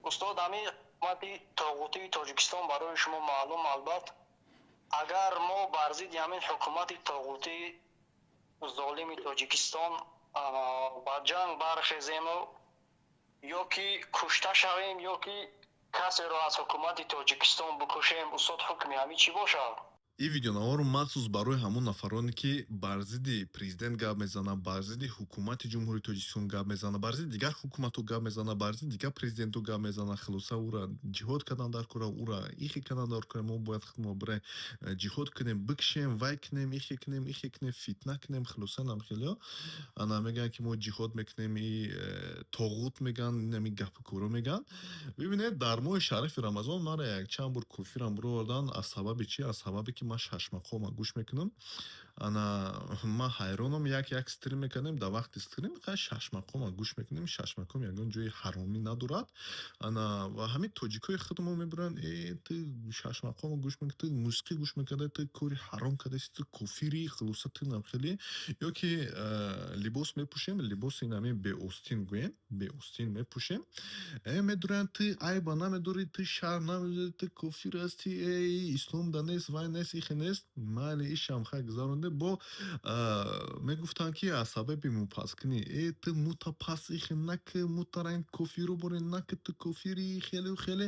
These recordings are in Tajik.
Устод, ҳамин ҳукумати тоғутии Тоҷикистон барои шумо маълум, албат. Агар мо бар зидди ҳамин ҳукумати тоғутии золими Тоҷикистон ба ҷанг бархезему ё ки кушта шавем, ё ки касеро аз ҳукумати Тоҷикистон бикушем, устод, ҳукми ҳамин чӣ бошад? Ин видеонаворо махсус барои ҳамон нафароне, ки бар зидди президент гап мезананд, бар зидди ҳукумати Ҷумҳурии Тоҷикистон гап мезананд, бар зидди дигар ҳукуматҳо гап мезананд, бар зидди дигар президентҳо гап мезананд. Хулоса, ӯра ҷиҳод кардан дар кора, ӯра ихе кардан дар кора, мо бояд худмо бираем, ҷиҳод кунем, бикшем, вай кунем, ихе кунем, ихе кунем, фитна кунем. Хулоса, намхелиҳо ана мегӯянд, ки мо ҷиҳод мекунем, и тоғут мегӯянд, инами гапу коро мегӯянд. Бибинед, дар моҳи шарифи Рамазон мара якчанд бор кофирам бировардан. Аз сабаби чӣ? Аз сабабе ки ман Шашмақома гӯш мекунам. Ана ман ҳайронам, як стрим мекардем, дар вақти стрим хай Шашмақома гӯш мекунем. Шашмақом ягон ҷои ҳаромӣ надорад. Ана ва ҳамин тоҷикои худмо мебуранд: «Э, ту Шашмақома гӯш мекунӣ, ту мусиқӣ гӯш мекарда, ту кори ҳаром кардаси, ту кофирӣ, хулоса, ту намхелӣ». Ё ки либос мепӯшем, либоси инами беостин гӯем, беостин мепӯшем, медуранд: «Ту айба намедорӣ, ту шарм намедорӣ, ту кофир ҳастӣ, эй, ислом да нест, вай нест, ихе нест». Майли, ишам хай гузаронде. Бо мегуфтанд, ки аз сабаби мӯпаскунӣ: «Э, ту мӯта пас ихе наки, мӯта ранги кофиру боре наки, ту кофирӣ». Хеле хеле,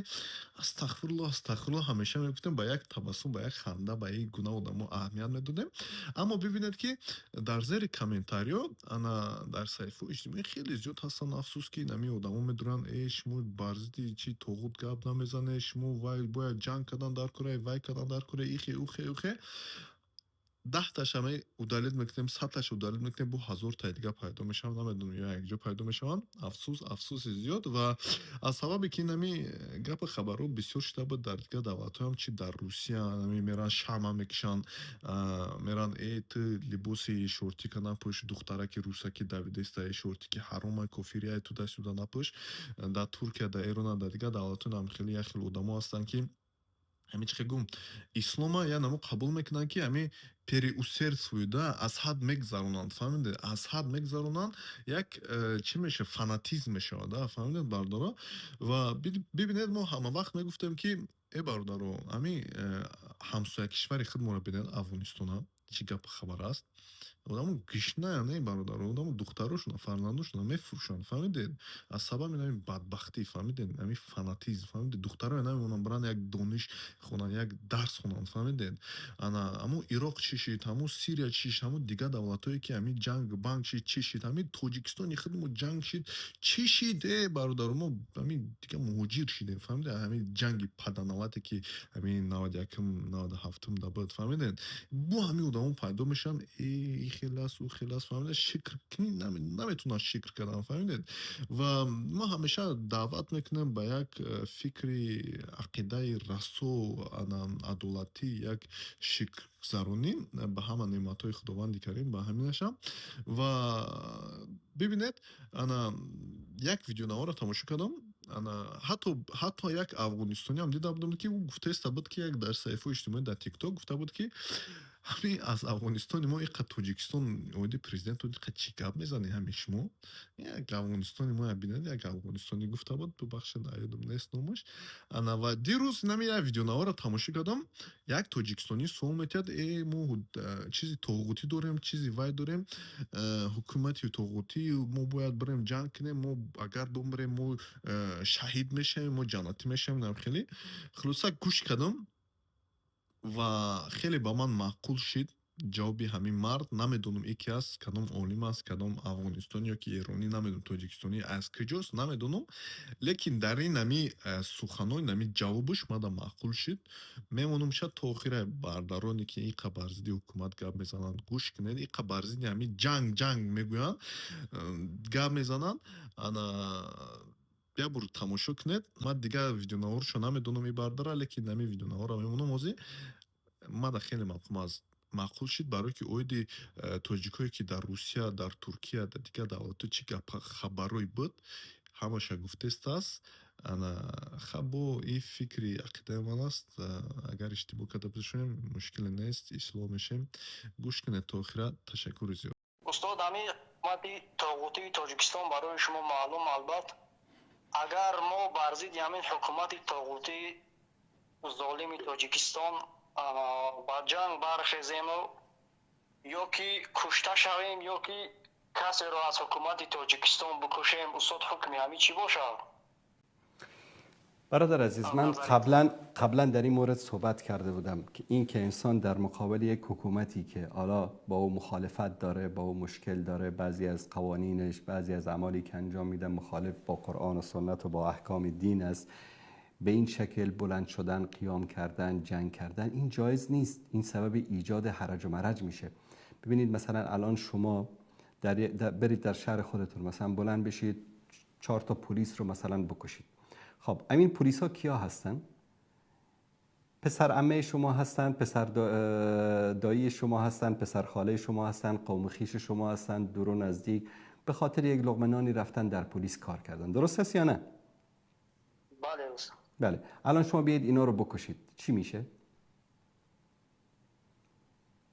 астағфирулло, астағфирулло. Ҳамеша мегуфтем, ба як табассум, ба як ханда ба ин гуна одамо аҳамият медодем. Аммо бибинед, ки дар зери комментариҳо, ана дар саҳифаҳои иҷтимоӣ хеле зиёд ҳастанд, афсӯс, ки инами одамо медуранд: «Э, шумо бар зидди чи тоғут гап намезанед, шумо вай бояд ҷанг кардан дар кора, вай кардан дар кора», ихе, ухе, ухе. 10-таша удалить мекунем, 100-таша удалить мекунем, бо 1000-таи дигар пайдо мешаванд, намедонам, ё якҷо пайдо мешаванд. Афсӯс, афсӯси зиёд. Ва аз сабабе ки инами гапи хабарҳо бисёр шуда буд дар дигар давлатҳоам, чи дар Русия ами меран, шама мекушанд, меран: «Э, ту либоси шортика напӯш, духтараки русаки давидаиста, э, шортики ҳарома, кофирия, ту дастюда напӯш». Дар Туркия, дар Эрона, дар дигар давлатҳо нам хеле як хел одамо ҳастанд, ки ҳамин чӣ гум, ислома я намо қабул мекунанд, ки ҳамин переусердствуют да, аз ҳад мегзаронанд, фаҳмидед, аз ҳад мегзаронанд, як чӣ мешавад, фанатизм мешавад да, фаҳмидед, бародаро? Ва бибинед, мо ҳама вақт мегуфтем, ки э, бародаро, ҳамин ҳамсоя кишвари худмонро бинед, Афғонистона чӣ гапу хабар аст. Одамо гишнаянд, э, бародаро, одамо духтарошона, фарзандошона мефурӯшанд, фаҳмидед, аз сабаби ҳамин бадбахтӣ, фаҳмидед, ҳамин фанатизм, фаҳмидед. Духтароя намемонанд биранд як дониш хонанд, як дарс хонанд, фаҳмидед. Ана ҳамун Ироқ чӣ шид, ҳамун Сирия чӣ шид, ҳамун дигар давлатҳое, ки ҳамин ҷанг банг шид, чӣ шид, ҳамин Тоҷикистони худмо ҷанг шид, чӣ шид? Э, бародаро, мо ҳамин дигар муҳоҷир шидем, фаҳмидед, ҳамин ҷанги паданалате, ки ҳамин 91-ум, 97-ум да буд, фаҳмидед. Бо ҳамин одамо пайдо мешаванд: «Э, и хел аст, ӯ хел аст», фаҳмидед, шикр кунӣ, наметавонанд шикр кардан, фаҳмидед. Ва мо ҳамеша даъват мекунем ба як фикри ақидаи расо, ана адолатӣ, як шикргузаронӣ ба ҳама неъматҳои Худованди Карим, ба ҳаминашам. Ва бибинед, ана як видеонаворо тамошо кардам, ана ҳатто як афғонистониам дида будам, ки ӯ гуфтаиста буд, ки як дар саҳифаҳои иҷтимоӣ, дар ТикТок гуфта буд, ки ҳамин аз Афғонистони мо иқа Тоҷикистон оиди президент иқа чӣ гап мезанед ҳамин шумо? Як Афғонистони мо бинед, як афғонистонӣ гуфта буд, бубахшед, ёдам нест номаш. Ана ва дирӯз нами як видеонаворо тамошо кардам, як тоҷикистонӣ суол метиҳад: «Э, мо чизи тоғутӣ дорем, чизи вай дорем, ҳукумати тоғутӣ, мо бояд бирем ҷанг кунем, мо агар бимирем, мо шаҳид мешавем, мо ҷаннатӣ мешавем», нам хеле. Хулоса, гӯш кардам ва хеле ба ман маъқул шид ҷавоби ҳамин мард. Намедонам, и ки аст, кадом олим аст, кадом афғонистони ё ки эронӣ, намедонам, тоҷикистонӣ, аз куҷост, намедонам, лекин дар ин ҳами суханои нами ҷавобаш мада маъқул шид. Мемонам шад то охира, бардароне, ки иқа бар зидди ҳукумат гап мезананд, гӯш кунед, иқа бар зидди ҳамин ҷанг ҷанг мегӯянд, гап мезананд, ана як бор тамошо кунед. Ман дигар видеонаворшо намедонам и бардара, лекин ҳамин видеонаворро мемонам ҳозир. Мада хеле маъқул шид, барое ки оиди тоҷикое, ки дар Русия, дар Туркия, дар дигар давлатҳо чӣ гап хабарое буд, ҳамаша гуфтестааст. Ана хабо ин фикри ақидаи ман аст, агар иштибоҳ карда бошем, мушкиле нест, ислоҳ мешем. Гӯш кунед то охира. Ташаккури зиёд. Устод, ҳамин ҳукумати тоғутии Тоҷикистон барои шумо маълум, албат. Агар мо бар зидди ҳамин ҳукумати тоғутӣ золими Тоҷикистон ба ҷанг бархезему ё ки кушта шавем, ё ки касеро аз ҳукумати Тоҷикистон бикушем, устод, ҳукми ҳамин чӣ бошад? برادر عزیز، من قبلا در این مورد صحبت کرده بودم که این که انسان در مقابل یک حکومتی که حالا با او مخالفت داره، با او مشکل داره، بعضی از قوانینش، بعضی از اعمالی که انجام میده مخالف با قرآن و سنت و با احکام دین است، به این شکل بلند شدن، قیام کردن، جنگ کردن، این جایز نیست. این سبب ایجاد هرج و مرج میشه. ببینید، مثلا الان شما برید در شهر خودتون مثلا بلند بشید چهار تا پلیس رو مثلا بکشید. خب، همین پلیس ها کیا هستن؟ پسر عمه شما هستن، پسر دایی شما هستن، پسر خاله شما هستن، قوم خویش شما هستن، دور و نزدیک. به خاطر یک لقمه نانی رفتن در پلیس کار کردن. درست است یا نه؟ بله استاد. بله، الان شما بیاید اینا رو بکشید، چی میشه؟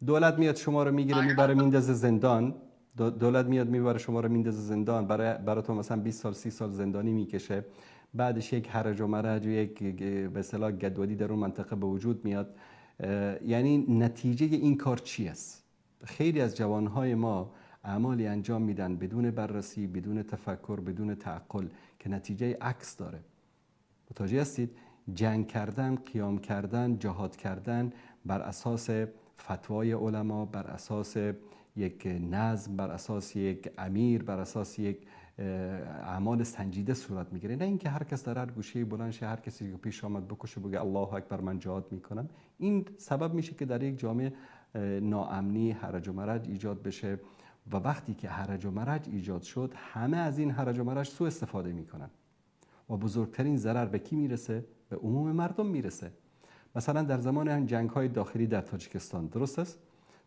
دولت میاد شما رو میگیره، میبره میندازه زندان. دولت میاد میبره شما رو میندازه زندان، برای تو مثلا 20 سال، 30 سال زندانی میکشه. بعدش یک هرج و مرج و یک به اصطلاح گدودی در اون منطقه به وجود میاد. یعنی نتیجه این کار چی است؟ خیلی از جوانهای ما اعمالی انجام میدن بدون بررسی، بدون تفکر، بدون تعقل که نتیجه عکس داره. متوجه هستید؟ جنگ کردن، قیام کردن، جهاد کردن بر اساس فتوای علما، بر اساس یک نظم، بر اساس یک امیر، بر اساس یک اعمال سنجیده صورت میگیره، نه اینکه هر کس در هر گوشه بلند شه، هر کسی که پیش آمد بکشه، بگه الله اکبر، من جهاد میکنم. این سبب میشه که در یک جامعه ناامنی، هرج و مرج ایجاد بشه و وقتی که هرج و مرج ایجاد شد، همه از این هرج و مرج سوء استفاده میکنن و بزرگترین ضرر به کی میرسه؟ به عموم مردم میرسه. مثلا در زمان جنگ های داخلی در تاجیکستان، درست است؟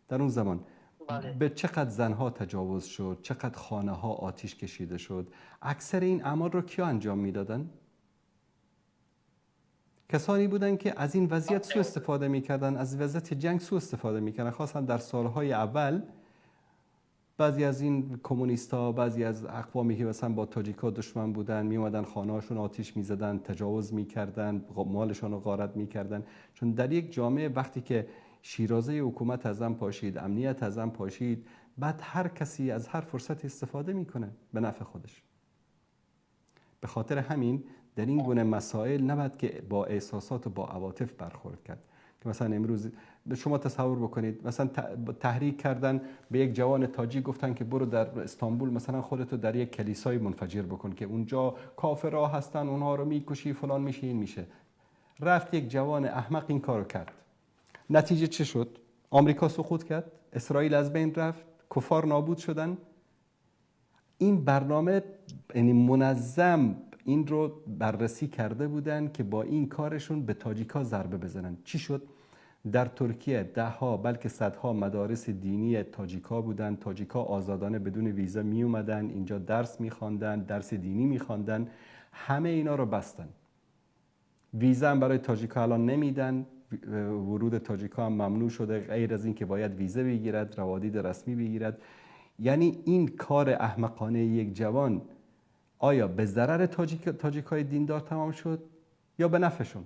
در اون زمان بله. به چقدر زنها تجاوز شد، چقدر خانه ها آتیش کشیده شد. اکثر این اعمال رو کیا انجام میدادن؟ کسانی بودن که از این وضعیت سوء استفاده میکردن، از وضعیت جنگ سوء استفاده میکردن. خاصا در سالهای اول بعضی از این کمونیست ها، بعضی از اقوامی که مثلا با تاجیکا دشمن بودن، میومدن خانه هاشون آتیش میزدن، تجاوز میکردن، مالشان رو غارت میکردن. چون در یک جامعه وقتی که شیرازه حکومت از هم پاشید، امنیت از هم پاشید، بعد هر کسی از هر فرصت استفاده میکنه به نفع خودش. به خاطر همین در این گونه مسائل نباید که با احساسات و با عواطف برخورد کرد که مثلا امروز شما تصور بکنید، مثلا تحریک کردن به یک جوان تاجیک، گفتن که برو در استانبول مثلا خودتو در یک کلیسای منفجر بکن که اونجا کافرها هستن، اونها رو میکشی، فلان میشه، این میشه. رفت یک جوان احمق این کارو کرد. نتیجه چه شد؟ آمریکا سقوط کرد، اسرائیل از بین رفت، کفار نابود شدن. این برنامه، یعنی منظم این رو بررسی کرده بودن که با این کارشون به تاجیکا ضربه بزنن. چی شد؟ در ترکیه ده ها بلکه صدها مدارس دینی تاجیکا بودن. تاجیکا آزادانه بدون ویزا می اومدن اینجا، درس میخواندن، درس دینی میخواندن. همه اینا رو بستن. ویزا هم برای تاجیکا الان نمیدن. ورود تاجیکا هم ممنوع شده، غیر از اینکه باید ویزا بگیرد، روادید رسمی بگیرد. یعنی این کار احمقانه یک جوان آیا به ضرر تاجیکای دیندار تمام شد یا به نفعشون؟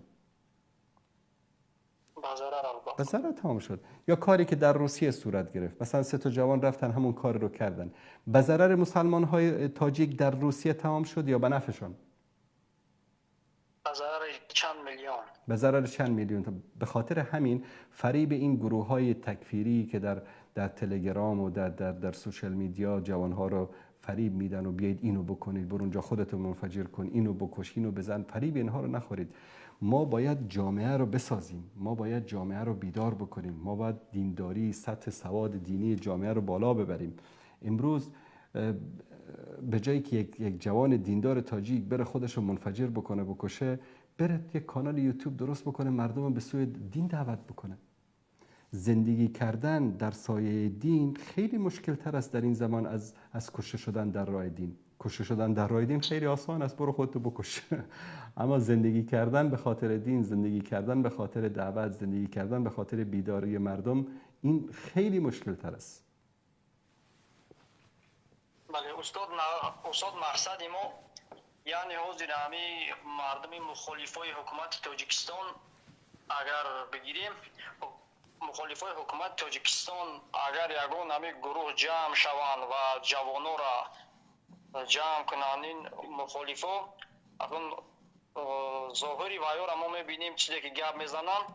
به ضرر البته. به ضرر تمام شد. یا کاری که در روسیه صورت گرفت، مثلا سه تا جوان رفتن همون کار رو کردن، به ضرر مسلمان های تاجیک در روسیه تمام شد یا به نفعشون؟ به ضرر چند میلیون. به ضرر چند میلیون. به خاطر همین فریب این گروه های تکفیری که در تلگرام و در social media جوانها رو فریب میدن و بیایید اینو بکنید، برو اونجا خودتو منفجر کن، اینو بکش، اینو بزن، فریب اینها رو نخورید. ما باید جامعه رو بسازیم، ما باید جامعه رو بیدار بکنیم، ما باید دینداری، سطح سواد دینی جامعه رو بالا ببریم. امروز به جایی که یک جوان دیندار تاجیک بره خودش رو منفجر بکنه، بکشه، بره یک کانال یوتیوب درست بکنه، مردم رو به سوی دین دعوت بکنه. زندگی کردن در سایه دین خیلی مشکل تر است در این زمان از کشته شدن در راه دین. کشته شدن در راه دین خیلی آسان است، برو خودتو بکش. اما زندگی کردن به خاطر دین، زندگی کردن به خاطر دعوت، زندگی کردن به خاطر بیداری مردم، این خیلی مشکل تر است. بله استاد، استاد، مقصد ما Яъне ҳозир ҳами мардуми мухолифои ҳукумати Тоҷикистон агар бигирем, мухолифои ҳукумати Тоҷикистон агар ягон ҳами гурӯҳ ҷамъ шаванд ва ҷавонора ҷамъ кунанд, ин мухолифо акун зоҳири вайёра мо мебинем, чизе ки гап мезананд,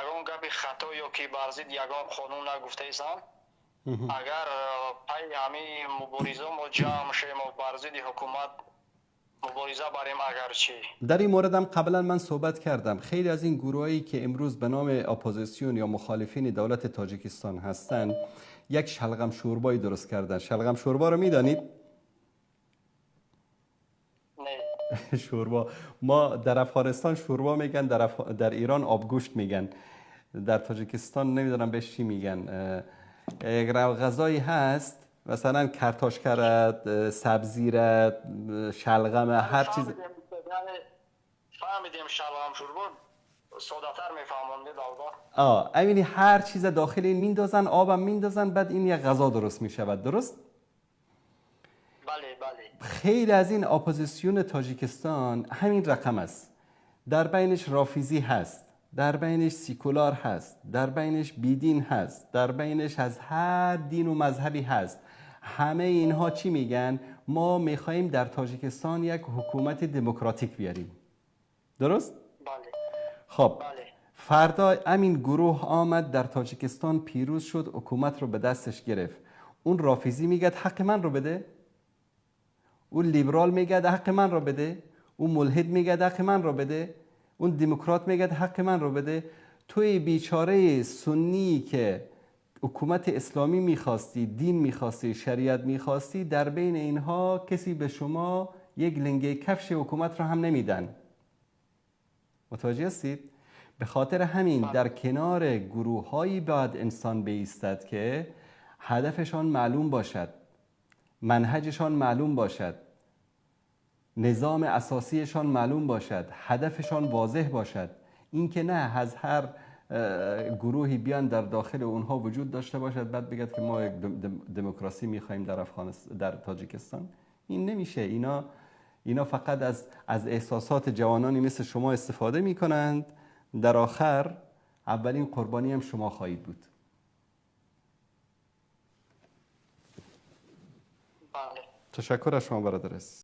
ягон гапи хато ё ки бар зидди ягон қонун нагуфтаистанд. Агар пайи ҳами мубориза мо ҷамъ шавем бар зидди ҳукумат мубориза барем агарчи. در این مورد هم قبلا من صحبت کردم. خیلی از این گروهایی که امروز به نام اپوزیسیون یا مخالفین دولت تاجیکستان هستند یک شلغم شوربایی درست کردن. شلغم شوربا رو میدانید؟ نه. شوربا ما در افغانستان شوربا میگن، در ایران آبگوشت میگن، در تاجیکستان نمیدونم بهش چی میگن. یک غذایی هست مثلا کرتاشکرد، سبزی را، شلغم، هر چیز. فهمیدیم شلغم شوربا ساده‌تر میفهموندید البته. همین هر چیز داخل این میندازن، آبم میندازن، بعد این یک غذا درست میشود. درست؟ بله بله. خیلی از این اپوزیسیون تاجیکستان همین رقم است. در بینش رافیزی هست، در بینش سیکولار هست، در بینش بیدین هست، در بینش از هر دین و مذهبی هست. همه اینها چی میگن؟ ما میخواهیم در تاجیکستان یک حکومت دموکراتیک بیاریم. درست؟ بله. خب بله. فردا همین گروه آمد در تاجیکستان پیروز شد، حکومت رو به دستش گرفت. اون رافیزی میگه حق من رو بده، اون لیبرال میگه حق من رو بده، اون ملحد میگه حق من رو بده، اون دموکرات میگه حق من رو بده. توی بیچاره سنی که حکومت اسلامی میخواستی، دین میخواستی، شریعت میخواستی، در بین اینها کسی به شما یک لنگه کفش حکومت رو هم نمیدن. متوجه هستید؟ به خاطر همین در کنار گروه هایی باید انسان بایستد که هدفشان معلوم باشد، منهجشان معلوم باشد، نظام اساسیشان معلوم باشد، هدفشان واضح باشد. این که نه از هر گروهی بیان در داخل اونها وجود داشته باشد بعد بگد که ما یک دموکراسی میخوایم در افغانستان، در تاجیکستان، این نمیشه. اینا فقط از احساسات جوانانی مثل شما استفاده میکنند. در آخر اولین قربانی هم شما خواهید بود. بله. تشکر از شما برادر عزیز.